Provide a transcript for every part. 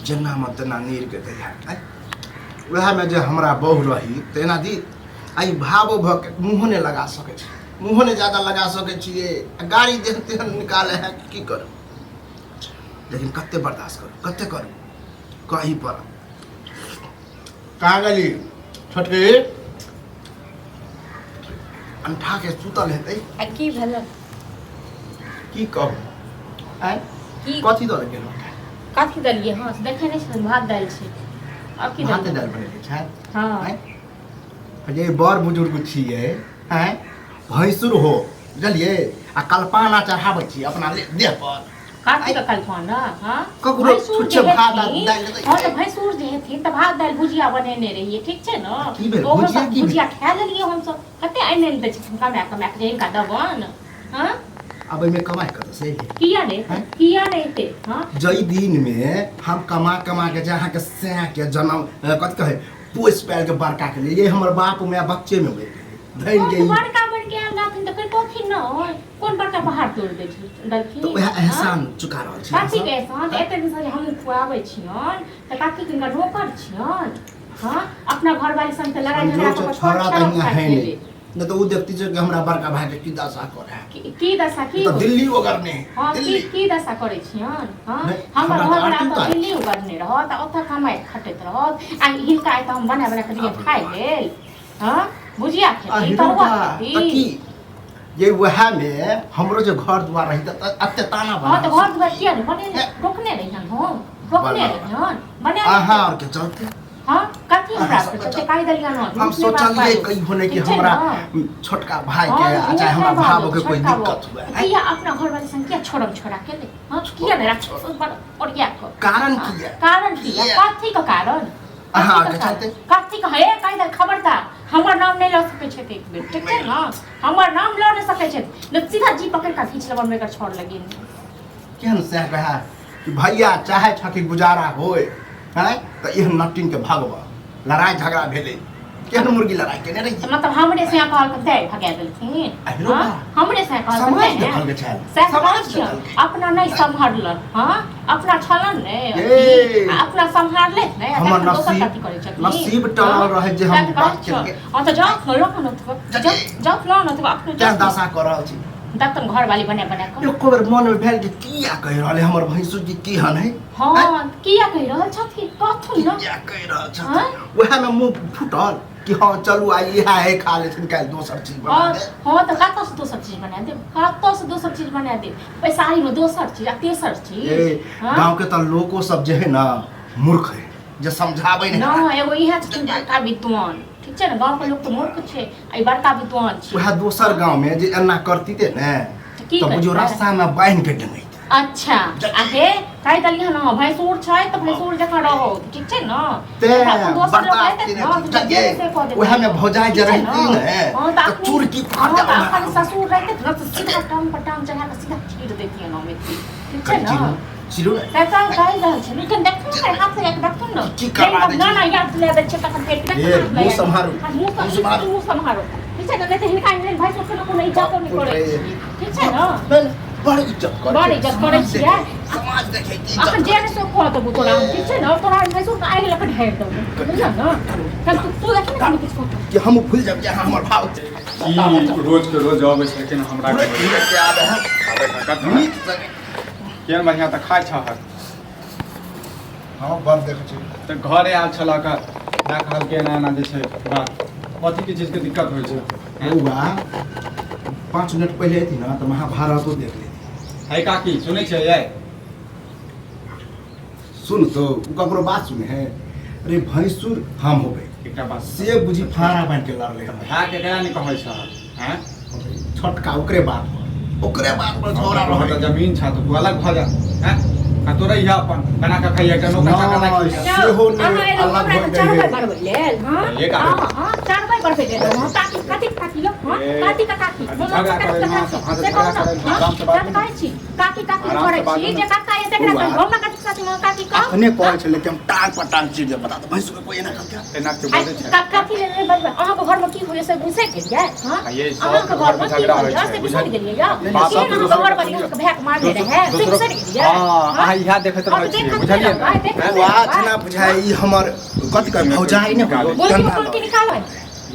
जेना मे तेना नीर के दैया आँय। उएहमे जे हमरा बहु रही तऽ एना दी आ ई भावो भऽ के मुँहो नहि लगा सकै छै, मुँहो नहि ज्यादा लगा सकै छियै आ गाड़ी जेहन तेहन निकालै है, की करू? लेकिन कते बर्दाश्त करू, कते करू, कही पड़त। कहाँ गेली छोटकी? अंठा के सुतल हेतै। आ की भेल? की कहू आँय? की? कथी दऽ गेलहुँ? कथी देलियै? हँ, से देखै नहि छथिन, भात दालि छै। आब की भाते देलियै? दालि बनेने छै? हँ। आँय? जे बड़ बुजुर्ग छियै आँय, भैंसुर हो, बुझलियै? आ कल्पाना चढ़ाबै छियै अपना देह पर। कथी के कल्पना? हाँ, ककरो भैंसुर छुच्छे जे भात आ हेथिन, दालि दै हँ छै। तऽ भैंसुर जे हेथिन तऽ भात दालि भुजिया बनेने रहियै, ठीक छै ने? की भेल? ओहो भुजिया सब की भेल? भुजिया खा लेलियै हमसब। कते आनि आनि दै छथिन कमा कमा के जे हिनका देबनि? हाँ, आब एहिमे कमाइ कतऽ से एलै? किया नहि हैं? किया नहि एतै? हाँ, जइ दिनमे हम कमा कमा के जे अहाँके सैं के जनम कथी कहै पोसि पालि के बड़का के लिए, हमर बाप माय बच्चे मे मरि गेलै धनि हँ, के तऽ ई। बड़का बनि के आयल रहथिन तऽ करितथिन ने? कोन बड़का पहाड़ तोड़ि दै छै देलखिन? तऽ उएह हाँ? एहसान चुका रहल छी कथी हमसब। के एहसान? तऽ एते दिनसँ जे हमहूँ खुआबै छियनि तऽ कथी हिनका रोकल छियनि? हाँ, अपना घरवाली संग तऽ लड़ाई झगड़ा संजोग कऽ से कऽ छोड़ा तऽ छोड़ हियाँ है छाड़ि नहीं, नहीं तो वो देखती जो कि हमरा बड़का भाई के की दशा करे है। की दशा की तो होइ? दिल्ली ओगरने है। हाँ, की दिल्ली की दशा करै छियनि? हाँ, नहि, हमर हमरा तऽ घरवला आरती तऽ उतारै। दिल्ली उगरने रहत आ ओतऽ कमाइ खटैत रहत आ हिनका एतऽ हम बना बना कऽ दिअ खाइ लेल? हाँ, भुजिया आ खेती हिरो तरुआ बा, तऽ खेती की ये वएह में हमरो जे घर द्वार रही तऽ एते ताना हाँ, बना तऽ घर दुआर किया नहि बनेने? रोकने रहियन हम, रोकने बना। रहियन बना। अहाँ और के चलते। हाँ, कथी हमरा अहाँ सबके सबके चलते? कहि देलियन हँ, हम झूठ नहि बात सोचलियै बाजू। कहियो नहि कि ठीक छै हमरा ने? छोटका भाई हाँ, के आ झूठ चाहे हमरा नहि भाव बाजू, के कोई छोटका दिक्कत बा। हुए आँय? किया अपना घरवाली संग किया छोड़म छोड़ा केले? हाँ, किया नहि राख बड़ ओरिया कऽ? कारण हाँ, की है? कारण की है? किया? कथी के कारण? अहाँ कथी के के कारण? चलते। कथी के? हे, कहि दे खबरदार, हमर नाम नहि लऽ सकै छथि एक बेर, ठीक छै ने? हमर नाम लऽ नहि सकै छथि ने, सीधा जी पकड़ि कऽ खींच लेबन एकर छोड़ लगी। केहन सएह कहे कि भैया चाहे छथि गुजारा होय हैं तऽ एहन नटिन के भगवा लड़ाई झगड़ा भेलै, केहन मुर्गी लड़ाई केने रही। मतलब हमरे से कहल के दे भगा देलखिन? अहिरो हाँ? बा। हमरे से कहल के समाज दे। देखल के छल। सएह समाज कहै छियौ। देखल के। अपना नहि सम्हारलन? हाँ, अपना छलन ने ए। आ अपना सम्हारले ने आ हमर तखन दोसर नसीब- कथी करै छथिन? नसीब टलल हाँ? रहै जे हम सएह तऽ कहै बात छियौ। केलियै। हाँ, तऽ जाउ ने, लऽ ने ओतबा। जा- जाउ, जाउ, लऽ ने ओतबा, अपने तें जाउ। दशा कऽ रहल छी। दत्तन घरवाली बना बना कऽ। एको बेर मन में भेल कि किया कहि रहल है हमर भैंसुर जी, केहन है? हाँ, किया कहि रहल छथिन, कहथुन ने। किया कहि रहल हाँ? छथिन? वएह में मुंह फूटल कि हाँ चलू आइ इएह है खा लेथिन, काल्हि दोसर चीज बना हाँ दे। हाँ, तऽ कतऽ से दोसर चीज बना देब? कतऽ से दोसर चीज बना देब? पैसारी में दोसर चीज आ तेसर चीज। ए, हाँ? गाँव के तऽ लोको सब जे है ना मूर्ख है जे समझाबै नहीं। ना, एगो इएह छथिन बड़का विद्वान, ठीक छै ने? गाँव के लोक तऽ मूर्ख छै आ ई बड़का विद्वान छै। वएह दोसर गाँव में जे एना करती ते ने तऽ की तऽ बुझियौ करतै? रास्ता में बान्हि के डेंगैत। अच्छा, आ हे, कहि देलियै हन, भैंसुर छै तऽ भैंसुर जकाँ रहौ, ठीक छै ने? तें तखन दोसर लोक बर्दाश्त हेतै केने ने, छी। तऽ जे से कऽ देतै। वएह में भौजाइ जे ठीक छै रहिती ने? ने, हाँ, तऽ तऽ चुरकी पकड़ हाँ, के तऽ अखन ओना। ससुर रहितै ने तऽ सीधा टांग पर टांग चढ़ा कऽ सीधा चीर दैतियै हम एत्ती, ठीक छै ने? चिरू चिरू ने। तैं तऽ कहि रहल छी कनि देखथुन ने, हाथ लगा कऽ देखथुन ने। की करबा दै ना छी? ना, याद दिला दै छियै तखन फेर ए, देखथुन हाथ मुँह लगा कऽ। सम्हारू, हाँ, मुँह मुँह सम्हारू। मुँह सम्हारो, ठीक छै ने? नहि तऽ हिनका एहन भैंसुर के कोनो इज्जतो नहि करै छी, ठीक छै ने? नहीं, नहीं, बड़ इज्जत करै बड़ छै। इज्जत करै समाज छियै। देखै, समाज देखै कि इज्जत अखन जे करै नहि से कऽ देबौ तोरा हम, ठीक छै ने? तोरा भैंसुर के आगि लऽ कऽ ढारि देबौ, बुझल ने? चल तू, तू देखी ने कनि किछु कऽ कि हम भूल जाब कि अहाँ हमर भाव छी। की रोज के रोज अबै छै लेकिन हमरा घुरैत घुरैत के आबै है। नीक से। केहन बढ़िआँ तऽ खाइ छहक। हाँ, बड़ देखै छी। तऽ घरे आयल छलक माय, कहलकै एना एना जे छै बात, कथीके चीजके दिक्कत होइ छै? बौआ, 5 मिनट पहिले अयती ने तऽ महाभारतो देख लेती। है काकी, सुनै छियै यै? सुन तो ओ ककरो बात सुने है? अरे भैंसुर हम होबै एकटा बात से बुझी फाड़ा बान्हि के लड़ले हम। भाय केकरा नहि कहै छह हैं? छोटका, ओकरे बात पर, ओकरे बात पर झगड़ा तोहर रहै। तऽ जमीन छ तऽ तू अलग भऽ जा हैं आ तोरा इएह अपन बना कऽ खाइए, एकटा नौकर चाकर राखि नहि, लिअ। सेहो नहि अहाँ एलहुँ अलग हमरा भऽ तऽ चढ़बै गेलै। बढ़बै लेल? हाँ एक आदमी। हाँ हाँ, चढ़बै बढ़बै लेल? हाँ, काकी, कथी काकी यौ? हँ ए, काकी का काकी झगड़ा काकी करै का ने, काकी अहाँ से से झगड़ा कहू करै ने ने, आराम से हँ बाजू ने। कहै छी काकी काकी आराम से करै बाजू छी ने। जे काका एते एकरा बौआ। हम ना काकी साथी माँ काकी कहू अखने कहै छलै कि हम टांग पर टांग चीर देब बता दे भैंसुर के कोई एना कहलकै एना के आइ बजै छै काकी लेल नहि बजबै अहाँके घरमे की होइए से घुसै गेलियै हँ आ ये सबके अहाँके घरमे घरमे की झगड़ा होइ होइए छै, से बिसरि बुझल? गेलियै यौ बाप केहन दोसरो- अहाँके घरवाली अहाँके भायके मारने रहै से दोसरो- बिसरि गेलियै हँ अहाँ इएह देखैत हम रहै छियै देखैत बुझलियै रहबै, ने देखैत बौआ रहबै। जेना बुझाइ ई हमर कथी कहै भौजाई ने होलो बोलकी गन्दा बोलकी लग। निकालै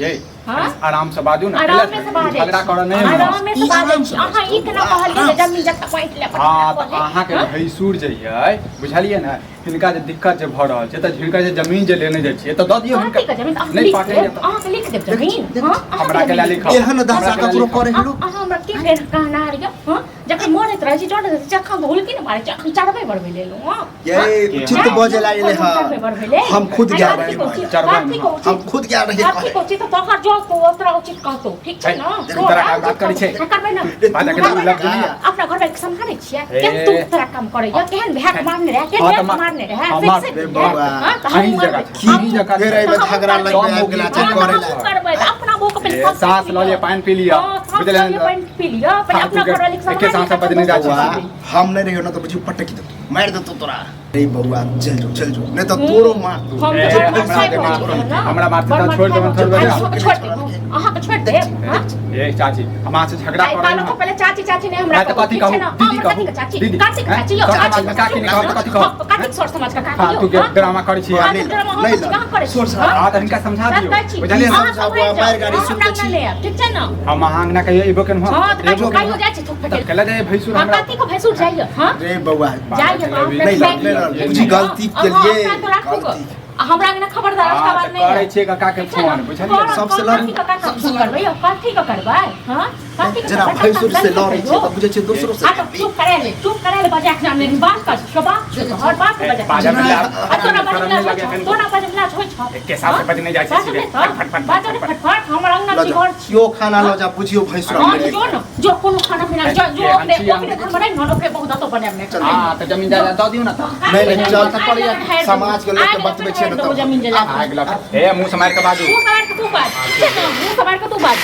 ये हँ? आराम से बाजू ने आरामे से बाजै झगड़ा करऽ नहि हमरा। आरामे से ई बाजै आराम छी से अहाँ ई केना कहलियै जे जमीन जथा बाँटि लेब हँ तऽ अहाँके भैंसुर जे यै बुझलियै ने हिनका जे दिक्कत जे भऽ रहल छै तऽ हिनका जे जमीन जे लेने जाइ छियै तऽ दऽ दियौ हिनका कथी के जमीन अहाँ नहि लिख पाटै देब अहाँके लिख देब जमीन हँ अहाँके हमरा के जमीन लिखब एहन दशा ककरो करे हेलो अहाँ हमरा के बेर कहना रहियै हँ जखन मरैत रहै छी चढ़ैत रहै छी जखन तऽ हुलकी ने मारै छी अखन चढ़बै बढ़बै लेलहुँ हँ ये चित्त बजे लागले हँ हम खुद गेल रहियै हम खुद गेल रहियै कथी कहै कहै छी तऽ तोहर जो तो तोरा उचित कहतौ ठीक छै ने तोरा तोरा बात करै छै। करबै ने रे, बात तू के ना लग गेलियै। अपना घर में सम्हारै छियै हे। केहन तू तोरा काम करैया केहन भाय के मारने रहै केहन हाँ, भाय तऽ के मारने रहै हाँ, से मार से रे बौआ। हाँ, तऽ अहीं हमहूँ जगह मरबै। छै अहीं जगह फेर छै एहिमे झगड़ा सब लगबै आबि मौगी गेला छै हाँ, तऽ करे हमहूँ ला करबै तऽ अपना बौह के पहिले ए, सब साँस लऽ लिअ पानि पी लिअ हाँ, साँस बुझलियै लऽ लिअ ने? पानि पी लिअ पहिले अपना फालतू के घर वाली के एके सम्हारि साँस से बजने जाइ छै। बौआ हम नहि रहियो ना तऽ बुझी पटकि देतौ मारि देतौ तोरा रे बौआ चल जो चल जो नहीं तऽ तोरो मार दू हम ए, तऽ हमरा बड़ जे मार मारतै, ना। हमरा मारतै बड़ तऽ छोड़ि देबनि थोड़बे ने। अहाँके छोड़ि देब अहाँके छोड़ि देब हाँ? ए चाची हम अहाँ से झगड़ा आइ करै काल्हि ने पहिले चाची चाची नहि हमरा नहि तऽ कथी ठीक छै कहू? ने? दीदी हाँ, कहू। कथी के चाची दीदी, काकी के हैं? चाची यौ सर चाची समाज के काकी नहि कहू तऽ कथी कहू? हाँ, काकी सर समाज के काकी हाँ, यौ तू के हाँ? ड्रामा करै छी हाँ, नहि तऽ ड्रामा हम नहि कथी कहाँ करै छी सोर हाँ? हाँ तऽ हिनका समझा बात दियौ कहै छी बुझलियै ने अहाँ समझाबू, सम्हारि जाउ, मारि गाड़ी अहाँ सुनते हमरा छी। नहि आयब, ठीक छै ने हम अहाँ अंगना कहियो एबो केनहुँ हाँ तऽ एबो कहियो कहियो जाइ छी थूक तऽ फेकै केला जाइए भैंसुर हाँ हमरा कथी के भैंसुर जाइए हाँ रे बौआ जाइए तऽ अहाँ नहीं अपना लड़, फेंक नहीं लड़, लिअ। बुझी गलती हाँ, के अहाँ लिए अपना तो राखू गऽ। गलती। आ हमरा अंगना खबरदार हाँ, उसका बात तऽ नहीं करै है छियै काका के ठीक छै ने? फोन बुझलियै करब, सबसे करब, लड़- कथी के काका सबसे फोन करबै यौ कथी के करबै हाँ कथी के जेना करबै? भैंसुर से काका लड़ै छै तऽ बुझै छै दोसरो से आ तऽ चुप करै ले चुप करै ले बजा के नाम बात कर छो बात छो हर बात के बजा बाजऽ मे लाज- आ तोरा बाजऽ मे लाज होइ शरम छौ नहि तोरा बाजऽ मे लाज होइ छौ एके साथ से बजने जाइ छै बाजऽ सीधे। ने तऽ, फट, फट, बाजऽ ने फट, फटफट हमर अंगना लऽ छी जा घर छी यो खाना लऽ जा बुझियो भैंसुर हाँ हमरे। जो न जो कोनो खाना पीना जो जो ए, हम ओकरे छी, हम- ओकरे घर में नहीं न ओकरे बहुत दतो बनाएब ने चल। हाँ तऽ जमीन जायदाद दऽ दियौ ने तऽ नहि नहि चल तऽ समाज के लोक के बतबै छियै ने जमीन तऽ जायदाद आगि लग ए मुँह से मारि कऽ बाजू मुँह सवार के तू बाज ठीक छै ने मुँह सवार के तू बाज।